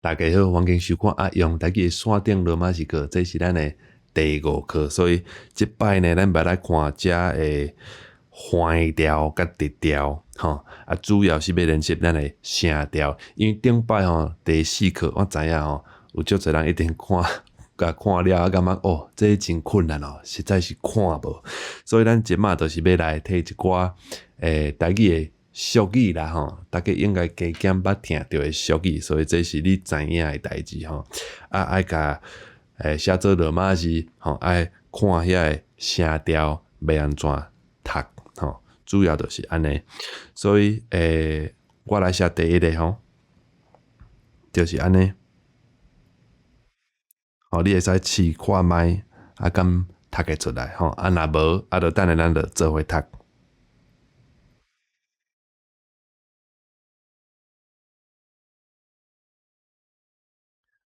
大家好，歡迎收看阿用台語的山頂羅馬字課，這是咱的第五課，所以這擺呢，咱欲來看遮的橫調佮直調，吼啊，主要是欲練習咱的聲調，因為頂擺吼第四課我知影吼，有足濟人一定看，共看了啊，感覺哦，這真困難哦，實在是看無，所以咱這擺就是欲來提一寡台語的俗語啦吼，大家應該加減捌聽著的俗語，所以這是你知影的代誌吼。啊，愛共寫做羅馬字吼，愛看遐个聲調欲按怎讀吼，主要就是按呢。所以我來寫第一个吼，就是按呢。吼，你會使試看覓，啊，敢讀會出來吼？啊，若無，啊，就等下咱就做伙讀。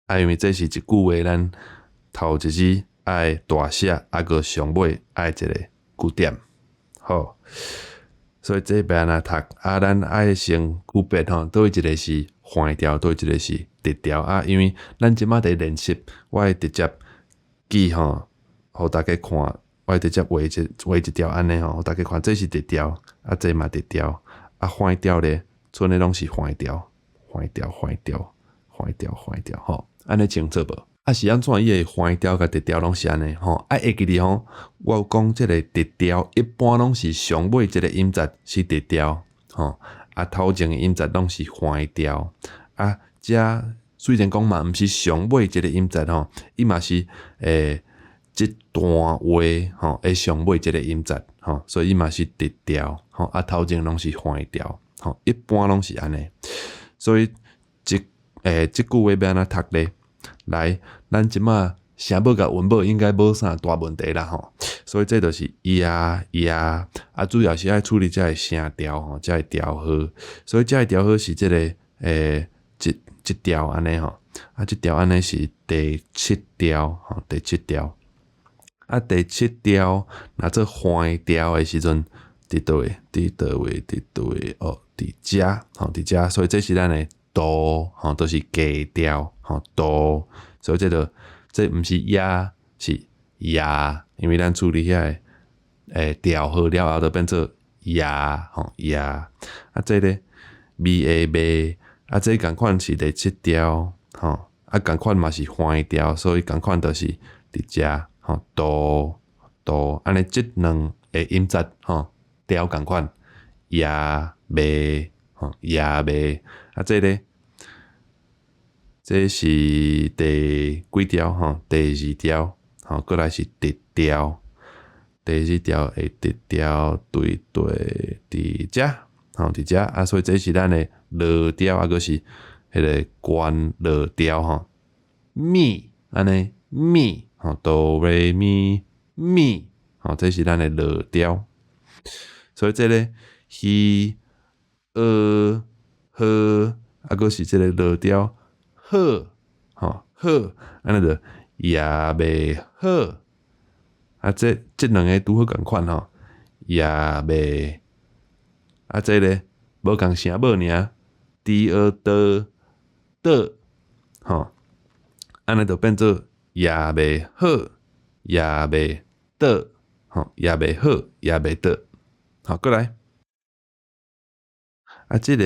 啊，因為這是一句話，咱頭一字愛大寫，啊，閣上尾愛一个句點，好。所以這欲按怎讀？啊，咱愛先區別吼，佗位一个是橫調，佗位一个是直調啊。因為咱這擺佇練習，我會直接記吼，予大家看，我會直接畫一畫一條按呢吼，予大家看，這是直調，啊，這嘛直調，啊，橫調咧，賰的攏是橫調，橫調，橫調。橫調橫調吼，按呢清楚無？啊是按怎伊的橫調佮直調攏是按呢吼？啊會記得吼，我有講這个直調一般攏是上尾一个音節是直調吼，啊頭前的音節攏是橫調。啊，遮雖然講嘛毋是上尾一个音節吼，伊嘛是這段話吼的上尾一个音節吼，所以伊嘛是直調吼，啊頭前攏是橫調吼，一般攏是按呢。所以這這句話欲按怎讀咧？來，咱這擺聲母佮韻母應該無啥大問題啦吼。所以這就是呀呀，啊，主要是愛處理遮个聲調吼，遮個調號。所以遮个調號是這個這這調按呢吼，啊，這調按呢是第七調吼，第七調。啊，第七調若做橫調的時陣，佇佗位？佇佗位？佇佗位？哦，佇遮吼，佇遮。所以這是咱的哆吼，都是低調吼哆，所以這个這毋是呀，是呀，因為咱處理遐个調號了後，就變做呀吼呀。啊，這咧咪的咪，啊，這仝款是第七調吼，啊，仝款嘛是橫調，所以仝款就是佇遮吼哆哆，按呢這兩个音節吼調仝款呀咪吼呀咪。啊，這咧，這是第幾調吼？第二調吼，閣來是直調。第二調的直調對對佇遮吼，佇遮啊，所以這是咱的落調啊，閣是彼个懸落調吼。咪按呢咪吼，哆來咪咪吼，這是咱的落調。所以這个希好，啊，閣是這个落調，好，吼好，按呢就也袂好。啊，這這兩个拄好仝款吼，也袂。啊，這咧無仝聲母爾，D 蚵 的的，吼，按呢就變做也袂好，也袂倒，吼，也袂好，也袂倒。好，閣來。啊，這个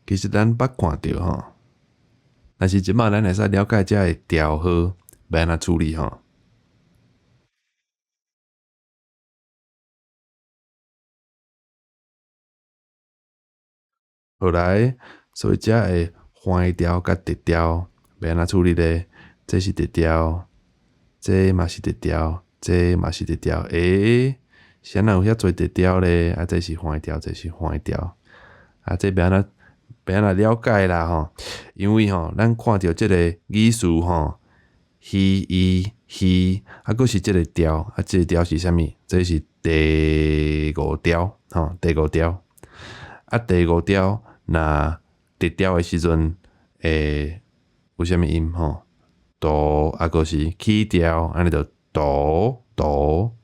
其實咱捌看著吼，但是這擺咱會使了解遮个調號欲按怎處理吼。後來，所以遮个橫調佮直調欲按怎處理咧？這是直調，這嘛是直調，這嘛是直調。欸，是按怎有遐濟直調咧？啊，這是橫調，這是橫調。啊，這欲按怎欲按怎了解啦吼？因為吼，咱看著這個語序吼，希伊希，啊，閣是這个調，啊，這个調是啥物？這是第五調吼，第五調。啊，第五調若直調的時陣，會有啥物音吼？哆，啊，閣是起調，按呢就哆哆。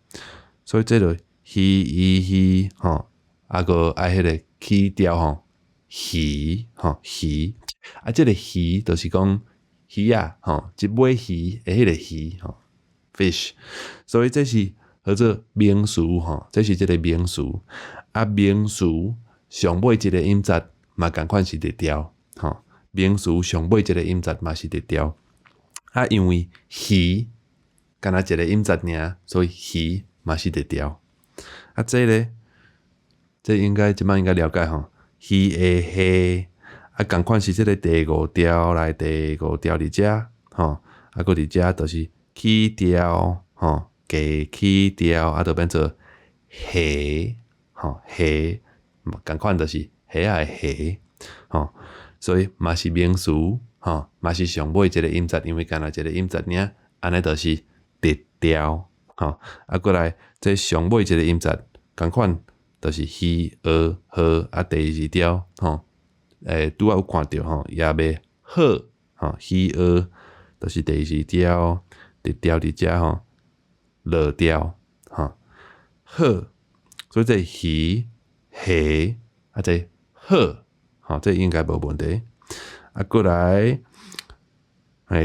所以這就希伊希吼，啊，閣愛彼个起調吼，希吼希。啊，這個魚就是講魚仔吼，一尾魚的彼個魚吼，fish。所以這是號做名詞吼，這是這個名詞。啊，名詞上尾一個音節嘛仝款是佇調吼，名詞上尾一個音節嘛是佇調。啊，因為魚干焦一個音節爾，所以魚嘛是佇調。啊，這咧，這應該這擺應該了解吼，魚的蝦，啊，仝款是這個第五調來第五調佇遮吼，啊，閣佇遮就是起調吼，加起調，啊，就變做蝦吼，蝦，仝款就是蝦仔的蝦吼，所以嘛是名詞吼，嘛是上尾一個音節，因為干焦一個音節爾，按呢就是佇調吼，啊，過來這上尾一個音節仝款就是魚、鵝、河，啊，第二調吼，拄仔有看著吼，也袂好吼，魚、鵝就是第二調，佇調佇遮吼，落調吼，好，所以這魚、蝦啊，這好吼，這應該無問題。啊，過來，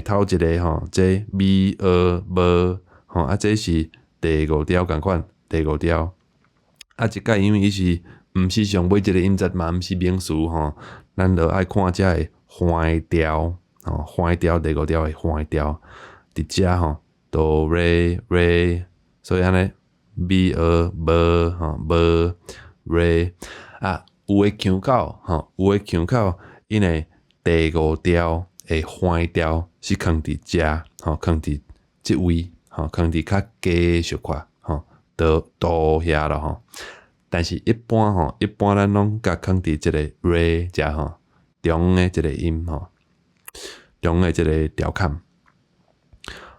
頭一個吼，這米、鵝、無吼，啊，這是第五調仝款，第五調。啊，這擺因為伊是毋是上尾一個音節嘛，毋是名詞吼，咱就愛看遮个橫調吼，橫調第五調的橫調，佇遮吼，哆來來，所以按呢，米、鵝、無吼，無來啊，有的腔口吼，有的腔口，𪜶的第五調的橫調是囥佇遮吼，囥佇這位吼，囥佇較低小可吼，哆哆遐咯吼。但是一般吼，一般咱攏共囥佇這個來遮吼，中的這個音吼，中的這個調坎。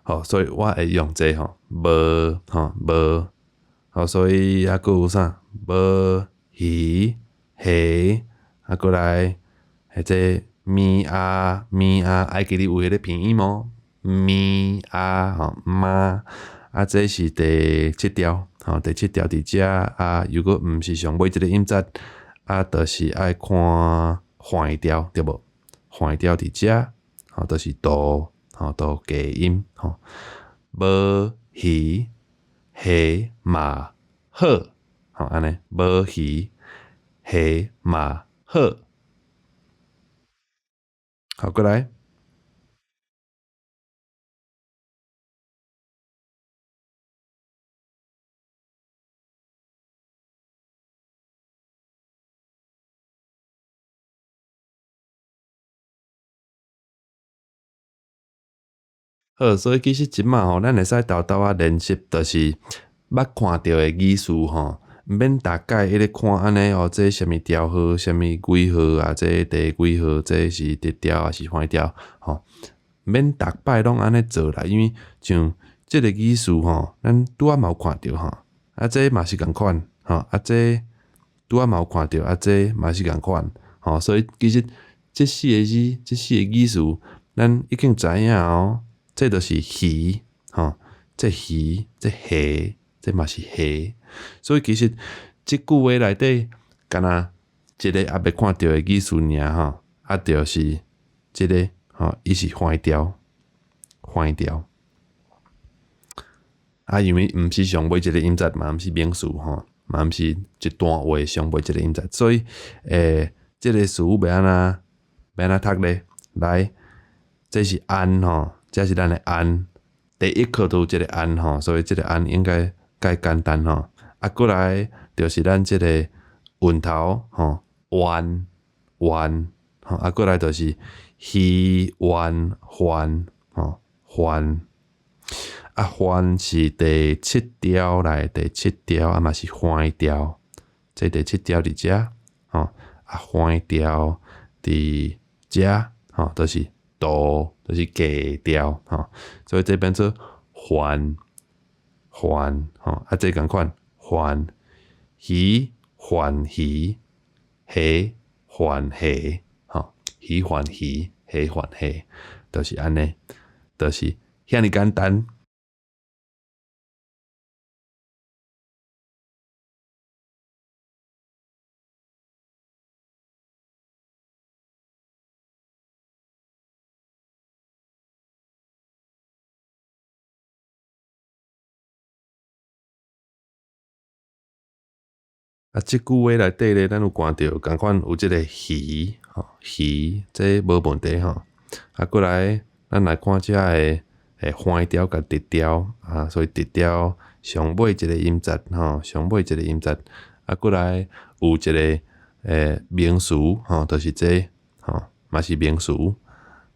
好，所以我會用這個吼，無吼無，好，所以猶閣有啥？無魚蝦，啊，過來，彼這咪啊咪啊，會記得有彼個鼻音無？咪啊吼媽，啊，這是第七調，吼，第七調佇遮啊，如果毋是上尾一個音節，啊，就是愛看橫調，對無？橫調佇遮，吼，就是哆，吼，哆低音，吼，無魚蝦馬好，吼，按呢，無魚蝦馬好，好，過來。好，所以其實這擺吼，咱會使沓沓仔練習，就是捌看著的語詞吼，毋免逐擺一直看按呢哦，這啥物調號，啥物幾號啊？這第幾號？這是直調抑是橫調？吼，毋免逐擺攏按呢做啦，因為像這個語詞吼，咱拄仔嘛有看著吼，啊，這嘛是仝款，吼，啊，這拄仔嘛有看著，啊，這嘛是仝款，吼，所以其實這四個字，這四個語詞，咱已經知影哦。這就是魚，吼，這魚，這蝦，這嘛是蝦，所以其實這句話內底，干焦一個猶未看著的語詞爾吼，啊，就是這個吼，伊是橫調，橫調。啊，因為毋是上尾一個音節嘛，毋是名詞吼，嘛毋是一段話上尾一個音節，所以，這個詞欲按怎欲按怎讀咧？來，這是安吼。這是咱的安，第一課都有這個安吼，所以這個安應該較簡單吼。啊，過來就是咱這個韻頭吼，彎彎吼，啊，過來就是魚彎番吼番，啊番是第七調來，第七調啊嘛是橫調，這第七調佇遮吼，啊橫調佇遮吼，就是哆。就是低調吼，所以這變做番番吼，啊這仝款番魚番魚蝦番蝦吼，魚番魚蝦番蝦，就是按呢，就是遐爾簡單。啊，這句話內底咧，咱有看著仝款有這個魚吼，魚，這無問題吼。啊，過來，咱來看遮个橫調佮直調啊，所以直調上尾一個音節吼，上尾一個音節。啊，過來有一個名詞吼，就是這吼，嘛是名詞。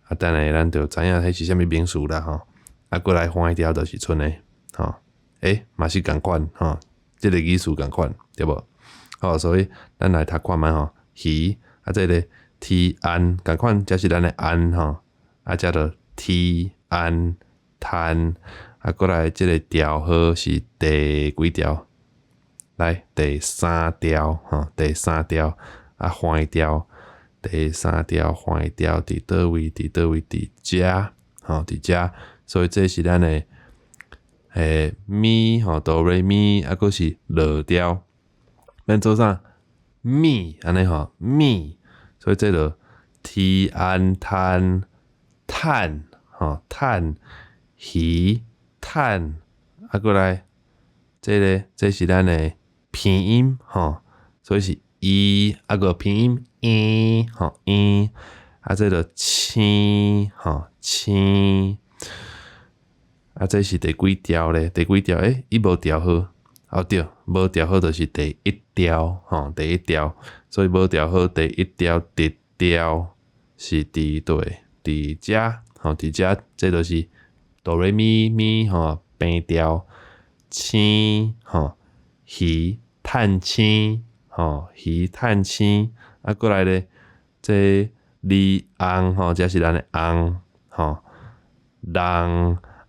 啊，等下咱就知影彼是啥物名詞啦吼。啊，過來橫調就是賰的吼，欸，嘛是仝款吼，這個意思仝款對無？好，所以咱來讀看覓吼，魚啊，這个天安仝款，這是咱的安吼，啊，這就天安趁，啊，過來這個調號是第幾調？來，第三調吼，第三調啊，橫調，第三調橫調佇佗位？佇佗位？佇遮吼，佇遮，所以這是咱的咪吼，哆來咪，啊，閣是落調，變做啥？咪按呢吼，咪，所以這就天安趁趁吼，趁魚趁，啊，過來，這个這是咱的鼻音吼，所以是伊，啊閣鼻音𪜶吼𪜶，啊，這就青吼青，啊，這是第幾調咧？第幾調？欸，伊無調號，哦對，無調號就是第一調吼，第一調，所以無調號第一調直調是佇佗？佇遮吼，佇遮，這就是哆來咪咪吼，平調青吼，魚趁青吼，魚趁青，啊，過來咧，這離紅吼，這是咱的紅吼，人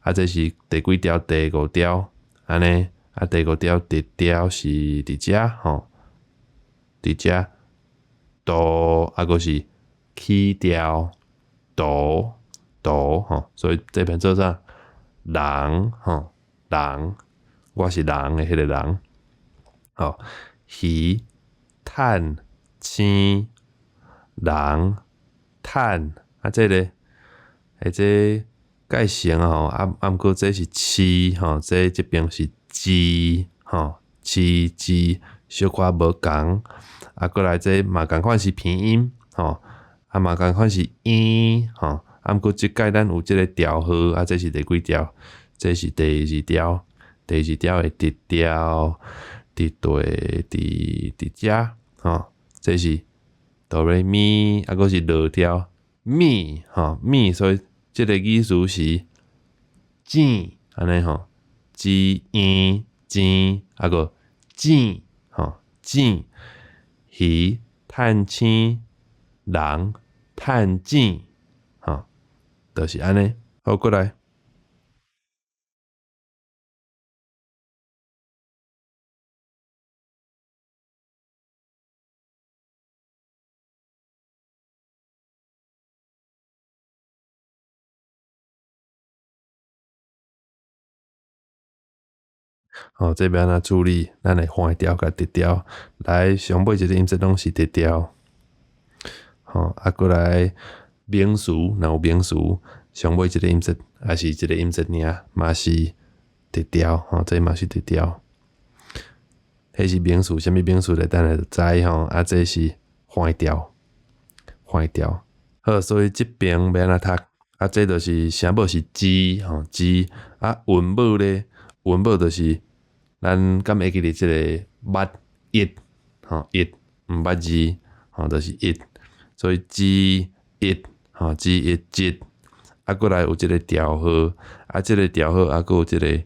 啊，這是第幾調？第五調，按呢，啊，第五調直調是佇遮吼，佇遮，哆啊，閣是起調，哆哆吼，所以這變做啥？人吼，人，我是人的彼个人，吼，魚趁青人趁啊，這个，欸，這蓋成吼，啊啊，毋過這是飼吼，這這邊是舌吼，飼舌小可無仝，啊，過來這嘛仝款是鼻音吼，啊嘛仝款是𪜶吼，啊毋過這擺咱有這个調號，啊，這是第幾調？這是第二調，第二調的直調，佇佗？佇佇遮吼，這是哆來咪，啊，閣是落調咪吼咪，所以這个意思是錢按呢吼，舌𪜶錢，啊閣錢吼錢，魚趁青人趁錢吼，就是按呢。好，過來。吼，這欲按怎處理？咱會橫調佮直調。來，上尾一個音節攏是直調。吼，啊，過來名詞，若有名詞，上尾一個音節，抑是一個音節爾，嘛是直調。吼，這嘛是直調。彼是名詞，啥物名詞咧？等下就知吼。啊，這是橫調，橫調。好，所以這邊欲按怎讀？啊，這就是聲母是舌吼舌。啊，韻母咧，韻母就是咱敢會記得這個捌一吼一，毋捌字吼，就是一。所以舌一吼舌一舌。啊，過來有這個調號，啊，這個調號啊，閣有這個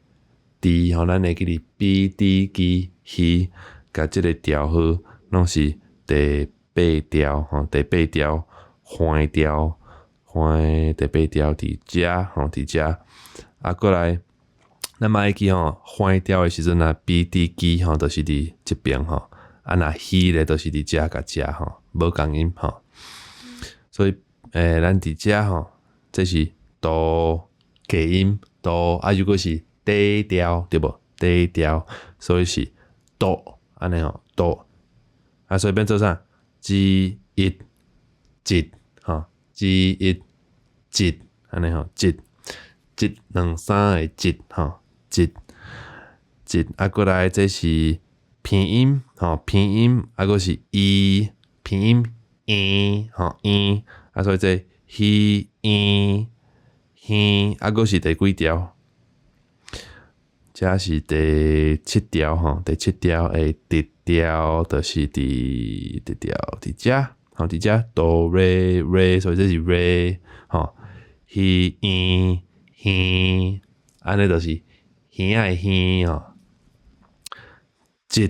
D 吼，咱會記得 B D G 魚，佮這個調號攏是第八調吼，第八調橫調，橫第八調佇遮吼，佇遮。啊，過來，咱嘛會記吼，橫調的時陣啊，B D G 吼，就是佇這邊吼，啊，若魚咧，就是佇遮佮遮吼，無仝音吼。所以，咱佇遮吼，這是哆低音哆，啊，如果是底調對無？底調，所以是哆，按呢吼，哆。啊，所以變做啥？舌一舌吼，舌一舌，按呢吼，舌，一兩三个舌吼，舌舌。啊，過來這是鼻音吼，鼻音啊，閣是伊，鼻音圓吼圓，啊所以這魚圓耳，啊閣是第幾調？這是第七調吼，第七調的直調，就是佇直調佇遮，吼佇遮哆來來，所以這是來吼，魚圓耳，按呢就是耳仔的耳吼，一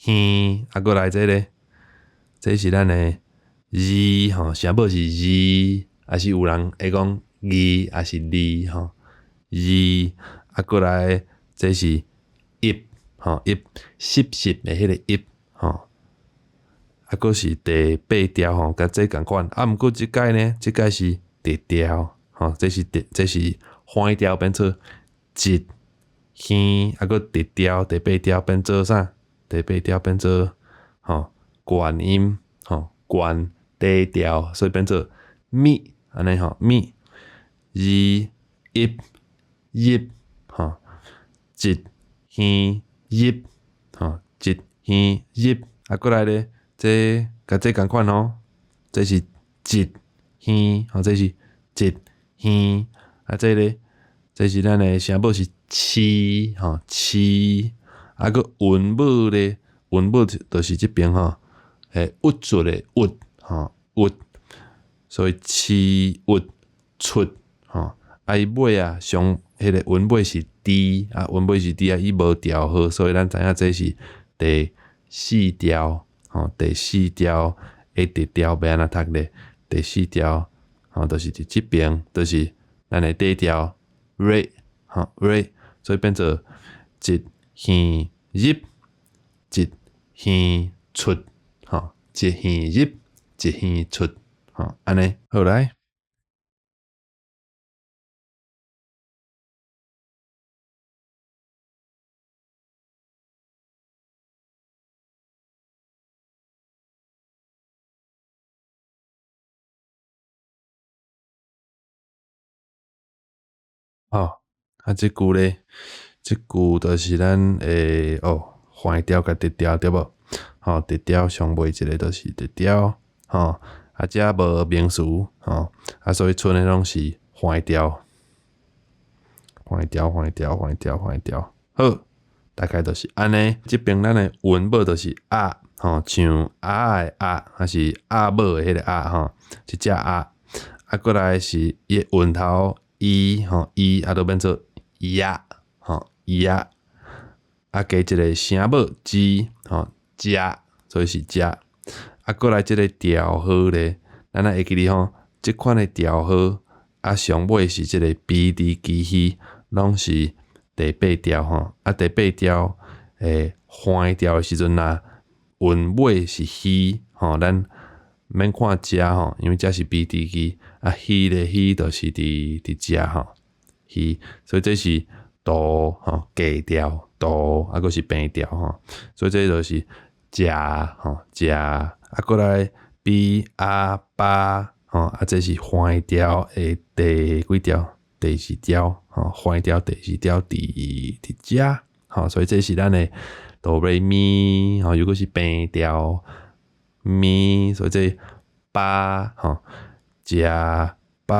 耳，啊閣來這个，這是咱的字吼，聲母是字，抑是有人會講字，抑是字吼，字，啊閣來這是一吼一，濕濕的彼个一吼，啊閣是第八調吼，佮這仝款，啊毋過這擺呢，這擺是直調吼，這是直，這是橫調變做一耳，啊閣直調第八調變做啥？第八調變做吼懸音吼懸低調，所以變做咪按呢吼咪，二一一吼一耳一吼一耳一，啊閣來咧，這佮這仝款哦，這是一耳吼，這是一耳，啊這咧，這是咱的聲母是鼠吼鼠，啊閣韻母咧，韻母就是這爿吼，鬱卒的鬱吼鬱，所以鼠鬱出吼，啊伊尾啊上彼个韻尾是 D 啊，韻尾是 D 啊，伊無調號，所以咱知影這是第四調吼，第四調的直調欲按怎讀咧？第四調吼，就是佇這爿，就是咱的底調 re 吼 re，所以變做一耳入，一耳出吼，一耳入，一耳出吼，按呢好來。吼，啊，這句咧，這句就是咱的哦，橫調佮直調對無？吼，直調上尾一个就是直調，吼，啊，遮無名詞，吼，啊，所以賰的攏是橫調，橫調，橫調，橫調，橫調，好，大概就是按呢。這爿咱的韻母就是鴨，吼，像鴨的鴨，抑是鴨母的彼个鴨，吼，一隻鴨，啊，過來是伊的韻頭。伊吼伊啊，就變做鴨吼鴨，啊加一个聲母 G 吼食，所以是食。啊，過來這个調號咧，咱會記得吼，這款的調號啊，上尾是這个 B D G 彼，攏是第八調吼。啊，第八調的橫調的時陣啊，韻尾是彼吼，咱免看遮吼，因為這是 B D G。啊，彼咧彼就是佇佇遮吼，彼，所以這是哆吼，低調哆，啊，閣是平調吼，所以這就是食吼食，啊，過來 B 啊八吼，啊，這是橫調的第幾調？第二調吼，橫調第二調佇佇遮吼，所以這是咱的哆來咪吼，如果是平調咪，所以這八吼。食飽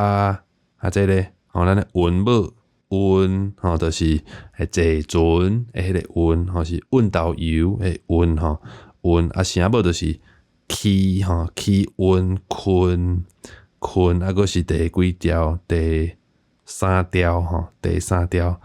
啊，這个吼，咱的韻母運吼，就是坐船的彼个運吼，是運豆油的運吼，運啊聲母就是起吼，起運困困啊，閣是第幾調？第三調吼，第三調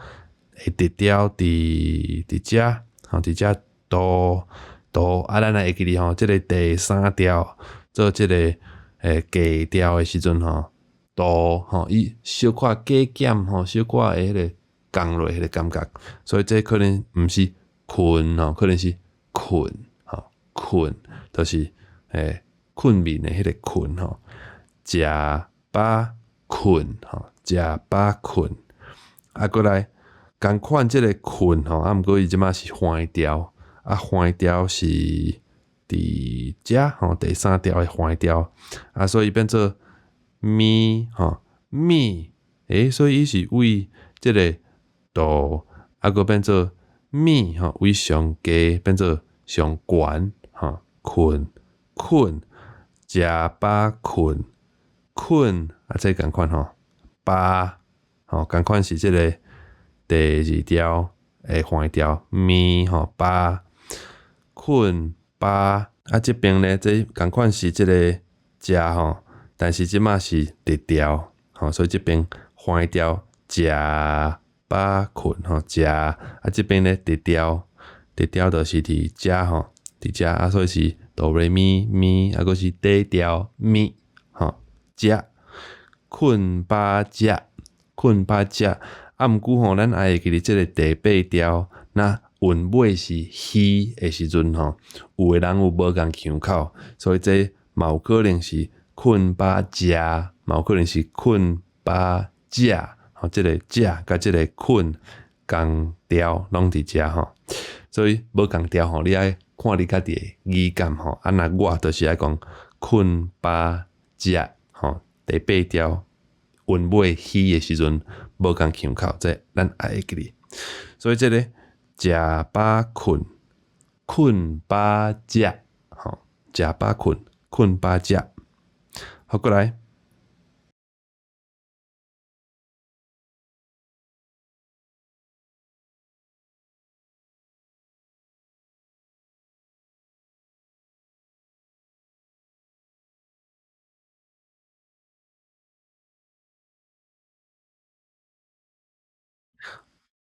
的直調佇佇遮吼，佇遮哆哆啊，咱會記得吼，這个第三調做這个。欸，低調的時陣吼，哆吼，伊小可加減吼，小可會彼个降落彼个感覺，所以這可能毋是睏吼，可能是睏吼，睏就是欸睏眠的彼个睏吼，食飽睏吼，食飽睏，啊，閣來仝款這个睏吼，啊，毋過伊這擺是橫調，啊，橫調是。佇遮吼，第三調的橫調，啊，所以變做咪吼咪，欸，所以伊是為這个哆，啊，閣變做咪吼，位上低變做上懸吼，睏睏，食飽睏睏，啊，這仝款吼，飽吼，仝款是這个第二調的橫調咪吼，飽睏飽，啊，這邊咧，這仝款是這个食吼，但是這馬是直調吼，所以這邊橫調食飽睏吼，食啊，這邊咧直調，直調就是佇遮吼，佇遮啊，所以是哆來咪咪，啊，閣是底調咪吼，食睏飽食，睏飽食，啊，毋過吼，咱愛會記得這个第八調，若韻尾是虛的時陣吼，有的人有無仝腔口，所以這嘛有可能是睏飽食，嘛有可能是睏飽食，吼，這个食佮這个睏仝調攏佇遮吼，所以無仝調吼，你愛看你家己的語感吼，啊，若我就是愛講睏飽食吼，第八調韻尾虛的時陣無仝腔口，這咱愛會記得。所以這个食飽睏，睏飽食，吼，食飽睏，睏飽食。好，過來。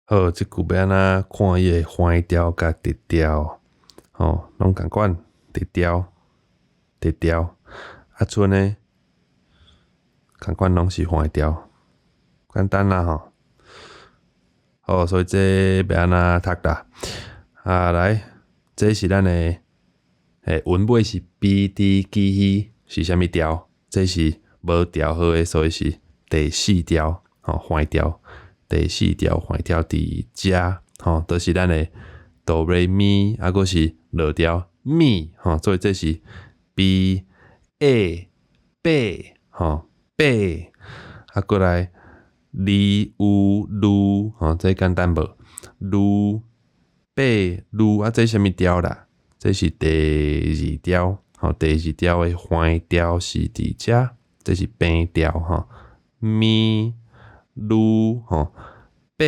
好，這句欲按怎看伊的橫調佮直調，吼，攏仝款，直調，直調，啊，賰呢，仝款攏是橫調，簡單啦吼。好，所以這欲按怎讀啦？啊，來，這是咱的韻尾是 B D G 是啥物調？這是無調號的，所以是第四調，吼，橫調。第四調橫調佇遮，吼，就是咱的哆來咪，啊，閣是落調咪，吼，所以這是 B A 八，吼，八，啊，過來 L U 嚕，吼，這簡單無？嚕八嚕，啊，這啥物調啦？這是第二調，吼，第二調的橫調是佇遮，這是平調，吼，咪。嚕吼，八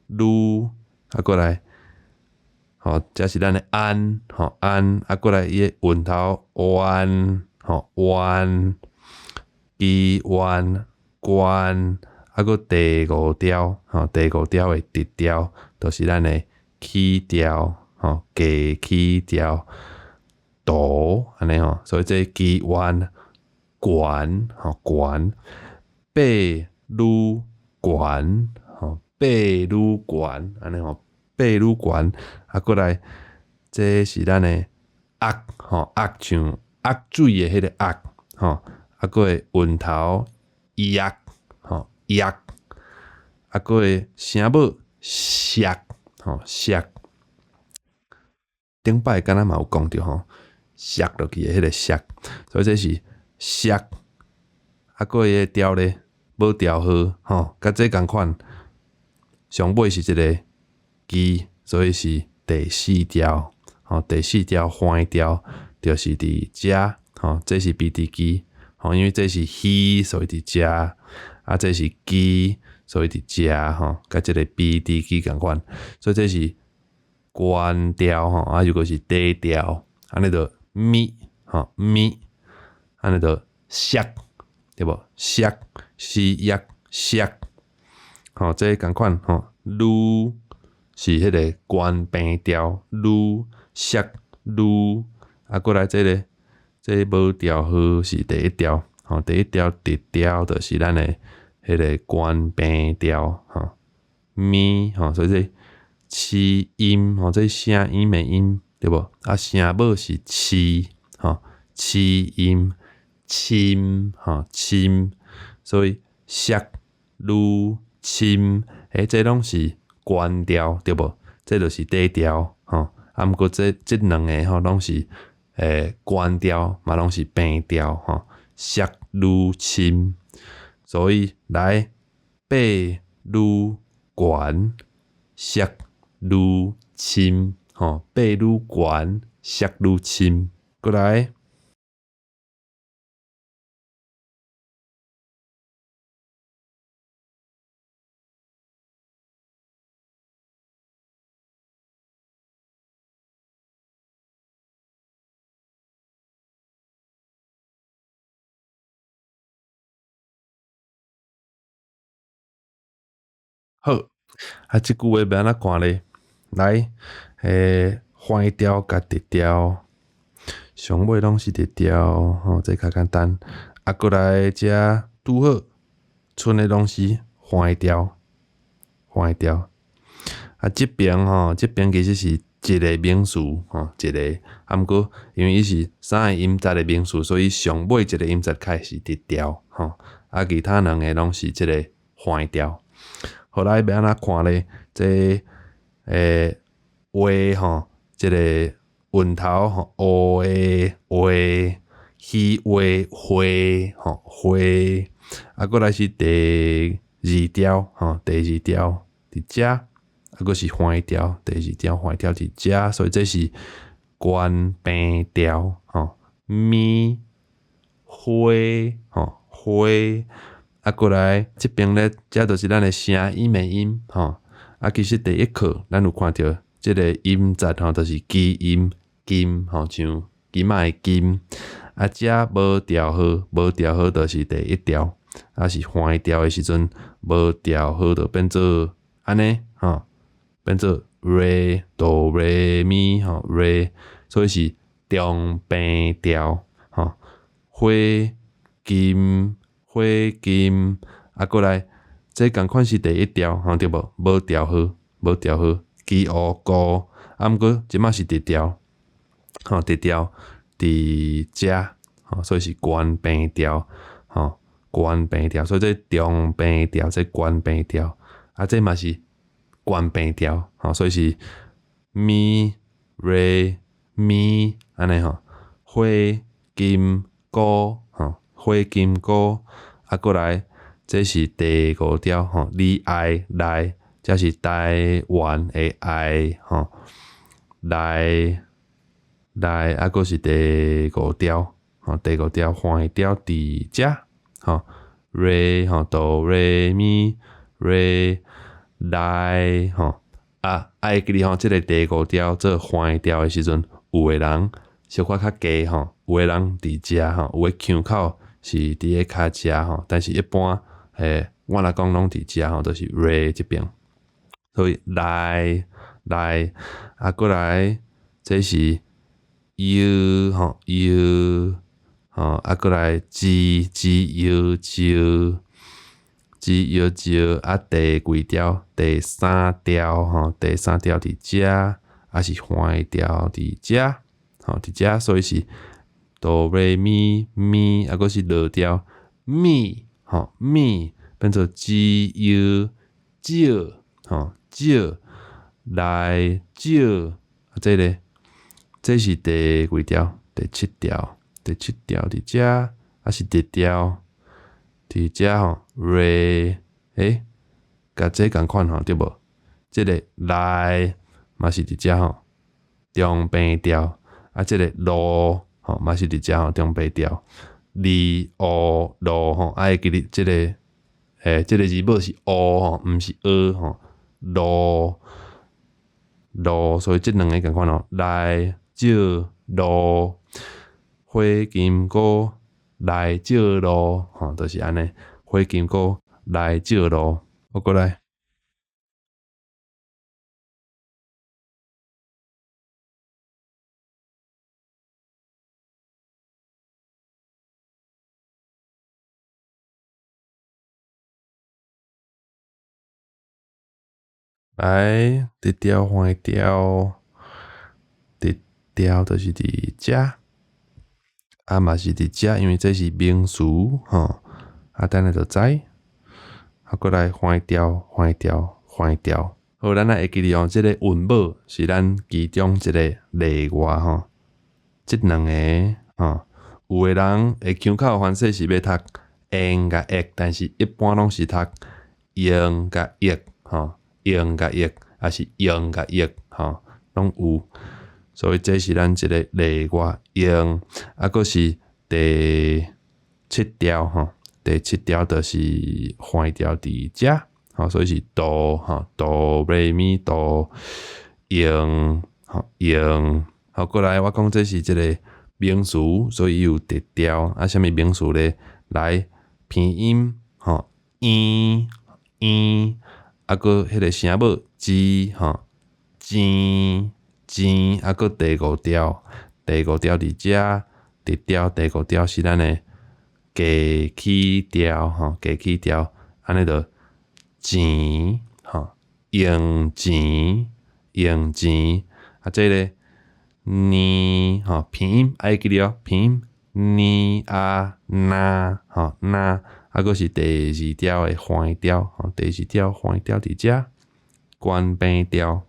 嚕，啊，過來，吼，這是咱的安，吼安，啊，過來伊的韻頭彎，吼彎，機彎關，啊，閣第五調，吼，第五調的直調，就是咱的起調，吼，加起調，哆，按呢吼，所以這機彎懸，吼懸，八嚕。懸吼，八愈懸，按呢吼，八愈懸，啊，過來，這是咱的壓吼，壓像壓水的彼個壓吼，啊，閣會韻頭壓吼壓，啊，閣會聲母錫吼錫，頂擺敢若嘛有講著吼，錫落去的彼個錫，所以這是錫，啊，閣伊个調咧。無調號吼，佮這仝款，上尾是一个支，所以是第四調吼，第四調橫調就是佇遮吼，這是 B D 支吼，因為這是虛，所以佇遮，啊，這是支，所以佇遮吼，佮這个 B D 支仝款，所以這是懸調吼，啊，如果是底調，按呢就咪吼咪，按呢就錫，對無？錫。是藥錫，吼，這仝款吼，嚕是彼个懸平調，嚕錫嚕，啊，過來這个，這個無調號是第一調，吼，第一調直調就是咱的彼个懸平調，吼，咪，吼，所以這氣音，吼，這聲音的音，對無？啊，聲母是氣，吼，氣音，深，吼，深。所以錫、嚕、深，欸，這攏是懸調，對無？這就是底調，吼。啊，毋過這這兩个吼，攏是懸調，嘛攏是平調，吼。錫、嚕、深，所以來八愈懸，錫、嚕、深，吼，八愈懸，摔愈深。過來。好，啊，這句話欲按怎看咧？來，橫調佮直調，上尾攏是直調，吼，這較簡單。啊，過來遮拄好，賰的攏是橫調，橫調。啊，這爿吼，這爿其實是一个名詞，吼，一个。啊，毋過因為伊是三個音節的名詞，所以上尾一個音節開始直調，吼。啊，其他兩個攏是這個橫調。好來，欲按怎看咧？這話吼，這個韻頭吼，烏的話，魚話花吼花，啊，閣來是第二調吼，第二調佇遮，啊，閣是橫調，第二調橫調佇遮，所以這是懸平調吼，咪花吼花。啊，過來這爿咧，這就是咱的聲音的音吼。啊，其實第一課咱有看著這个音節吼，就是基音金吼，像金仔的金。啊，遮無調號，無調號就是第一調。啊，是橫調的時陣，無調號就變做按呢吼，變做 re do re mi 吼 re，所以是中平調吼，火金。火金啊，過來，這仝款是第一調，吼對無？無調號，無調號，基烏高，啊，毋過這擺是直調，吼直調佇遮，吼，所以是懸平調，吼懸平調，所以這中平調，這懸平調，啊，這嘛是懸平調，吼，所以是咪、re、咪按呢吼，火金高，吼。火金菇，啊，過來，這是第五調吼，你愛來，這是台灣的愛吼，來來，啊，閣是第五調吼，第五調橫調佇遮吼，re 吼，do re mi re 來吼，啊，會記得吼，這个第五調做橫調的時陣，有的人小可較低吼，有的人佇遮吼，有的腔口是佇咧較遮吼，但是一般我若講攏佇遮吼，就是 re 這爿，所以來來啊，過來這是 U 吼 U 吼，啊過來 G G U 招 G U 招啊，第幾調？第三調吼，第三調佇遮，啊是橫調佇遮，吼佇遮，所以是 do re mi mi，啊閣是落調咪吼咪，變做 G U 招吼招來招，啊這个這是第幾調？第七調，第七調佇遮，啊是直調佇遮吼 re，共這仝款吼對無？這个來嘛是佇遮吼，中平調，啊這个路吼嘛是佇遮吼，中平調，二烏路吼，啊會記得這个這个字母是烏吼，毋是阿吼，路路，所以這兩个仝款吼，來照路，火金菇來照路，吼，就是按呢，火金菇來照路，好，過來。來，直調橫調，直調就是佇遮，啊嘛是佇遮，因為這是名詞吼，啊等下就知。啊，過來橫調，橫調，橫調。好，咱來會記得哦，這个韻母是咱其中一个例外吼。這兩个吼，有的人會腔口凡勢是欲讀 n 佮 x，但是一般攏是讀 n 佮 x 吼。用佮譯，抑是用佮譯，吼，攏有。所以這是咱一个例外用，啊，閣是第七調吼，第七調就是橫調佇遮，吼，所以是哆吼，哆來咪哆用，吼用，好，過來我講這是一个名詞，所以伊有特調，啊，啥物名詞咧？來拼音吼，音音，啊，閣彼个聲母 G 吼，錢錢，啊，閣第五調，第五調佇遮，特調第五調是咱的加起調吼，加起調，按呢就錢吼，用錢用錢，啊，這个呢吼，拼音愛記得哦，拼音呢啊那吼那，啊，閣是第二調的橫調吼，第二調橫調佇遮，懸平調。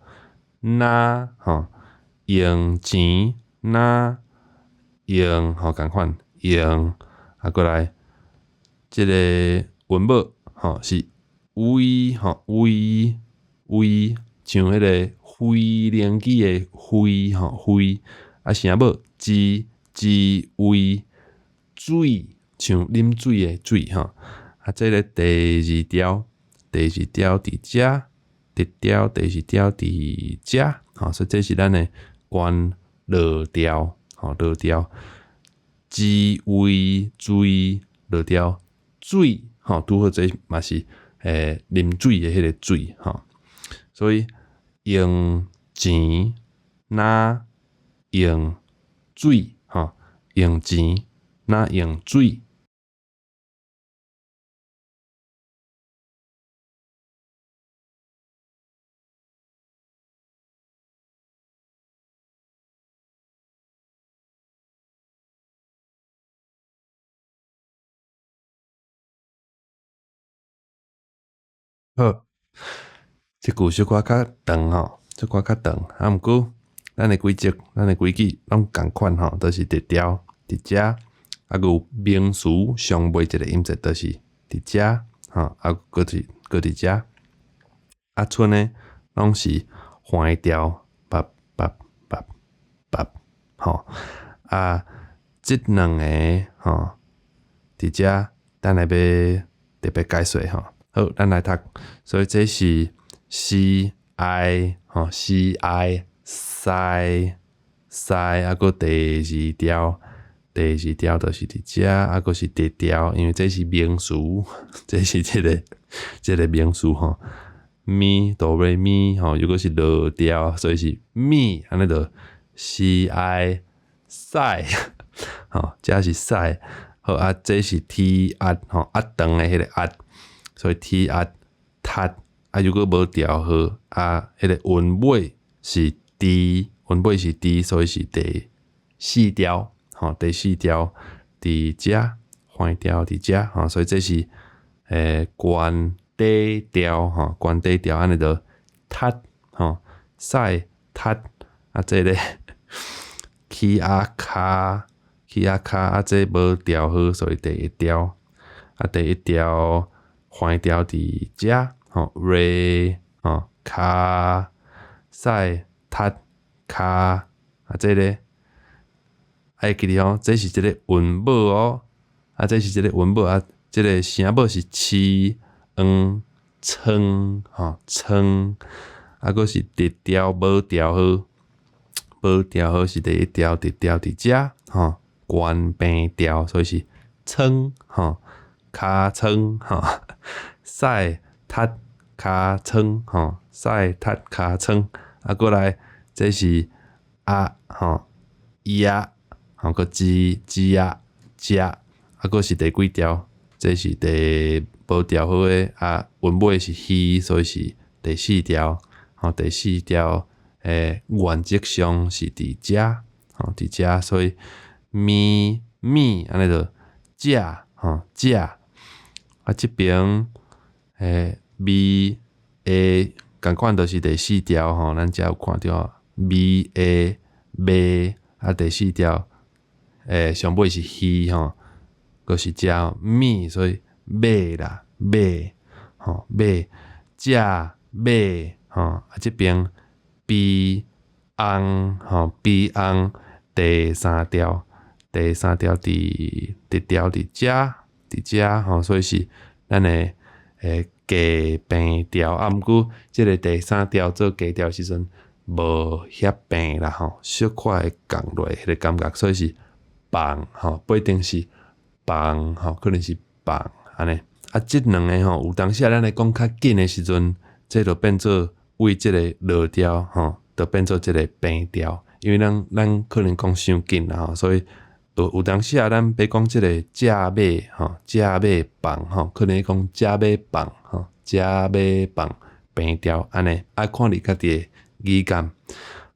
若吼用錢，若用吼仝款用，啊，過來這个韻母吼是 V 吼 V V，像彼个飛輪機的飛吼飛，啊聲母 G G V 水，像啉水的水吼，啊，這个第二調，第二調佇遮。特調第二調佇遮，吼，所以這是咱的懸落調，吼落調，G V 水落調水，吼，拄好這嘛是啉水的彼个水，吼，所以用錢若用水，吼，用錢若用水。好，這句小可較長吼，小可較長，啊，毋過咱的規則，咱的規矩攏仝款吼，都是特調佇遮，啊，閣有名詞上尾一个音節都是佇遮，吼，啊，閣是閣佇遮，啊，賰呢攏是橫調，叭叭叭叭，吼，啊，這兩个吼佇遮，等下欲特別解說吼。好，咱來讀，所以這是 C I 吼 C I 西西，啊，閣第二調，第二調就是佇遮，啊，閣是特調，因為這是名詞，這是這個名詞吼，咪哆來咪吼，如果是落調，所以是咪，按呢就 C I 西，吼，這是西，好啊，這是 T 壓吼，壓長的彼个壓。所以 T 壓讀，啊，如果無調和，啊，彼个韻尾是 D，韻尾是 D，所以是第四調，吼，第四調佇遮，橫調佇遮，吼，所以這是懸底調，吼，懸底調，按呢就讀，吼，屎讀，啊，這个起仔跤，起仔跤，啊，這無調和，所以第一調，啊，第一調。橫調佇遮，吼，re，吼，跤，屎，讀，跤，啊，這个愛記得吼，這是一個韻母哦，啊，這是一個韻母啊，這個聲母是黐、黃、撐，吼，撐，啊，閣是直調無調和，無調和是第一調，直調佇遮，吼，懸平調，所以是撐，吼。尻川吼，屎讀尻川吼，屎讀尻川，啊，過來這是啊吼，呀吼，閣吱吱啊食，啊，閣是第幾調？這是第無調好的啊，韻尾是虛，所以是第四調吼，第四調原則上是佇遮吼，佇遮，所以咪咪按呢就食吼食。啊，這邊V A 仝款就是第四調吼，咱遮有看著 V A 馬啊，第四調上尾是虛吼，閣是遮咪，所以馬啦馬吼馬食馬吼，啊這邊 B 尪吼，悲尪第三調，第三調佇直調佇遮，佇遮吼，所以是咱的低平調。啊，毋過這个第三調做低調時陣無遐平啦吼，小可會降落彼个感覺，所以是放吼，不一定是放吼，可能是放按呢。啊，這兩个吼，有當時啊，咱咧講較緊的時陣，這就變做為這个落調吼，就變做這个平調，因為咱可能講傷緊啦吼，所以有當時啊，咱欲講這个食馬吼，食馬放吼，可能講食馬放吼，食馬放平調按呢，愛看你家己的語感。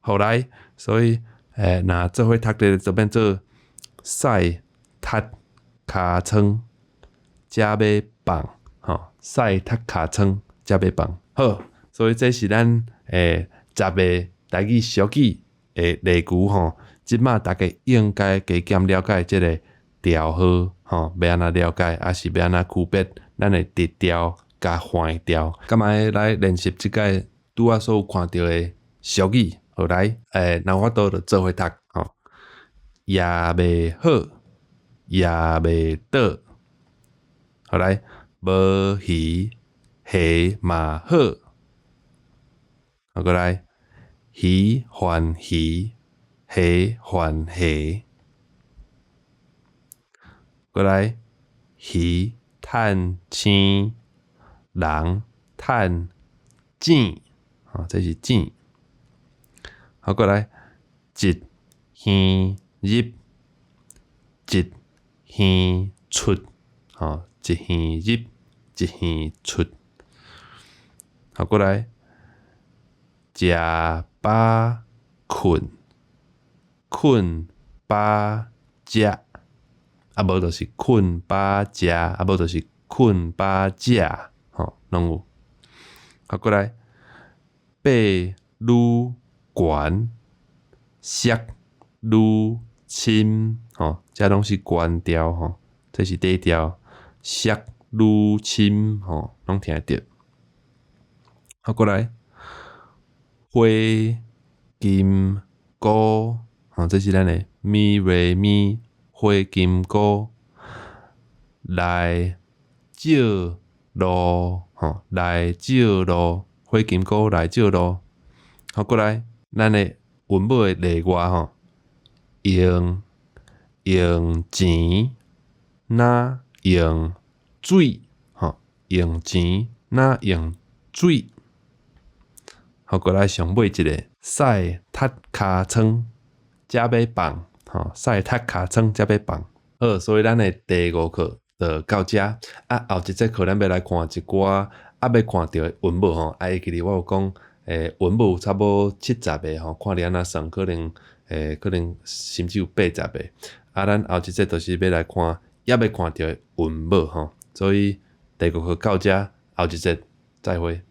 後來，所以若做伙讀咧，就變做屎窒尻川，食馬放吼，屎窒尻川，食馬放。好，所以這是咱十个台語俗語的例句吼。這擺大家應該加減了解這个調號吼，欲按怎了解，抑是欲按怎區別咱的直調佮橫調。敢會來練習這擺拄仔所有看著的俗語，好來，若有法度就做伙讀吼。也袂好，也袂倒，好來，無魚蝦嘛好，好閣來，魚還魚，蝦還蝦，閣來，魚趁生，人趁錢，吼，這是錢。好，閣來，一耳入，一耳出，吼，一耳入，一耳出。好，閣來，食飽睏，睏飽食，啊無就是睏飽食，啊無就是睏飽食，吼，攏有。好，閣來，爬愈懸，摔愈深，吼，這攏是懸調，吼，這是底調，摔愈深，吼，攏聽會著。好，閣來，火金姑，吼，這是咱的咪來咪，火金姑來照路，吼，來照路，火金姑來照路。好，閣來，咱的韻母的例外吼，用用錢，若用水，吼，用錢，若用水。好，閣來上尾一个，屎窒尻川，食馬放，吼，屎窒尻川，食馬放。好，所以咱的第五課就到遮。啊，後一節課咱欲來看一寡猶未看著的韻母吼。啊，會記得我有講，韻母有差無多70個吼，看你按怎算，可能甚至有80個。啊，咱後一節就是欲來看猶未看著的韻母吼。所以第五課到遮，後一節再會。